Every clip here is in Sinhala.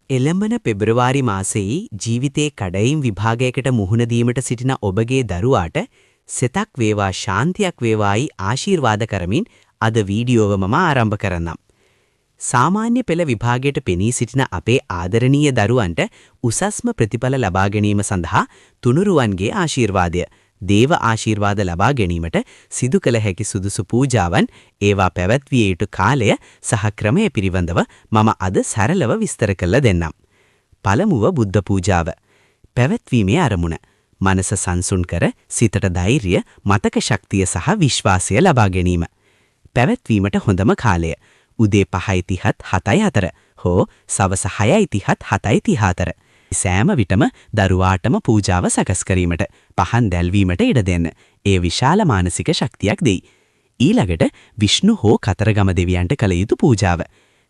එළඹෙන පෙබරවාරි මාසයේ ජීවිතයේ කඩයිම් විභාගයකට මුහුණ දීමට සිටින ඔබගේ දරුවාට සෙතක් වේවා, ශාන්තියක් වේවායි ආශිර්වාද කරමින් අද වීඩියෝව මම ආරම්භ කරන්නම්. සාමාන්‍ය පෙළ විභාගයට පෙනී සිටින අපේ ආදරණීය දරුවන්ට උසස්ම ප්‍රතිඵල ලබා ගැනීම සඳහා තුනුරුවන්ගේ ආශිර්වාදය, දේව ආශිර්වාද ලබා ගැනීමට සිදු කළ හැකි සුදුසු පූජාවන්, ඒවා පැවැත්විය යුතු කාලය සහ ක්‍රමය පිළිබඳව මම අද සරලව විස්තර කරලා දෙන්නම්. පළමුව බුද්ධ පූජාව. පැවැත්වීමේ අරමුණ මනස සංසුන් කර සිතට ධෛර්යය, මතක ශක්තිය සහ විශ්වාසය ලබා ගැනීම. පැවැත්වීමට හොඳම කාලය උදේ 5:30ත් 7යි අතර හෝ සවස 6:30ත් 7:30 අතර. සෑම විටම දරුවාටම පූජාව සකස් කිරීමට, පහන් දැල්වීමට ඉඩ දෙන්න. ඒ විශාල මානසික ශක්තියක් දෙයි. ඊළඟට විෂ්ණු හෝ කතරගම දෙවියන්ට කළ යුතු පූජාව.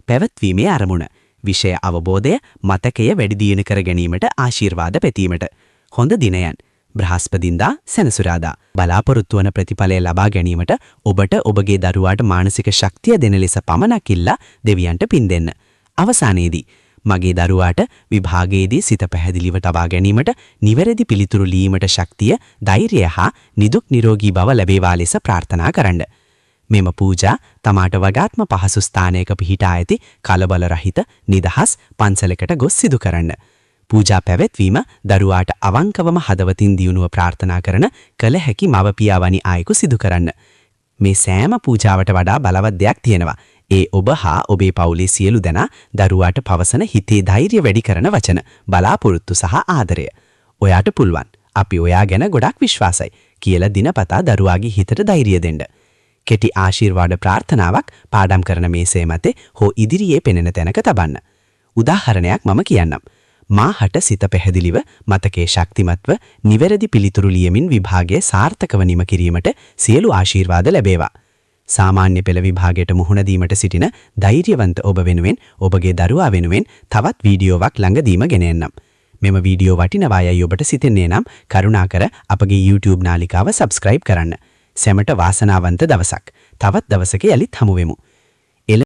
පැවැත්වීමේ අරමුණ විෂය අවබෝධය, මතකය වැඩි දියුණු කර ගැනීමට ආශිර්වාද පැතීමට. හොඳ දිනයන් බ්‍රහස්පතින්දා, සෙනසුරාදා. බලාපොරොත්තු වන ප්‍රතිඵලය ලබා ගැනීමට ඔබට ඔබගේ දරුවාට මානසික ශක්තිය දෙන ලෙස පමණක් ඉල්ලා දෙවියන්ට පින් දෙන්න. අවසානයේදී මගේ දරුවාට විභාගයේදී සිත පැහැදිලිව තබා ගැනීමට, නිවැරදි පිළිතුරු ලියීමට ශක්තිය, ධෛර්යය හා නිදුක් නිරෝගී බව ලැබේවා ලෙස ප්‍රාර්ථනා කරන්න. මෙම පූජා තමාට වඩාත්ම පහසු ස්ථානයක පිහිටා ඇති කලබල රහිත නිදහස් පන්සලකට ගොස් සිදු කරන්න. පූජා පැවැත්වීම දරුවාට අවංකවම හදවතින් දියුණුව ප්‍රාර්ථනා කරන කළ හැකි මව්පියා වැනි අයෙකු සිදු කරන්න. මේ සෑම පූජාවට වඩා බලවත් දෙයක් තියෙනවා. ඒ ඔබ හා ඔබේ පවුලේ සියලු දෙනා දරුවාට පවසන හිතේ ධෛර්යය වැඩි කරන වචන, බලාපොරොත්තු සහ ආදරය. ඔයාට පුළුවන්. අපි ඔයා ගැන ගොඩක් විශ්වාසයි කියලා දිනපතා දරුවාගේ හිතට ධෛර්යය දෙන්න. කෙටි ආශිර්වාද ප්‍රාර්ථනාවක් පාඩම් කරන මේසය මතේ හෝ ඉදිරියේ පෙනෙන තැනක තබන්න. උදාහරණයක් මම කියන්නම්. මාහට සිත පැහැදිලිව, මතකයේ ශක්තිමත්ව, නිවැරදි පිළිතුරු ලියමින් විභාගය සාර්ථකව නිම කිරීමට සියලු ආශිර්වාද ලැබේවා. සාමාන්‍ය පෙළ විභාගයට මුහුණ දීමට සිටින ධෛර්යවන්ත ඔබ වෙනුවෙන්, ඔබගේ දරුවා වෙනුවෙන් තවත් වීඩියෝවක් ළඟදීම ගෙන එන්නම්. මෙම වීඩියෝ වටිනවා යයි ඔබට සිතෙන්නේ නම් කරුණාකර අපගේ YouTube නාලිකාව සබ්ස්ක්‍රයිබ් කරන්න. සැමට වාසනාවන්ත දවසක්. තවත් දවසක යලිත් හමු වෙමු.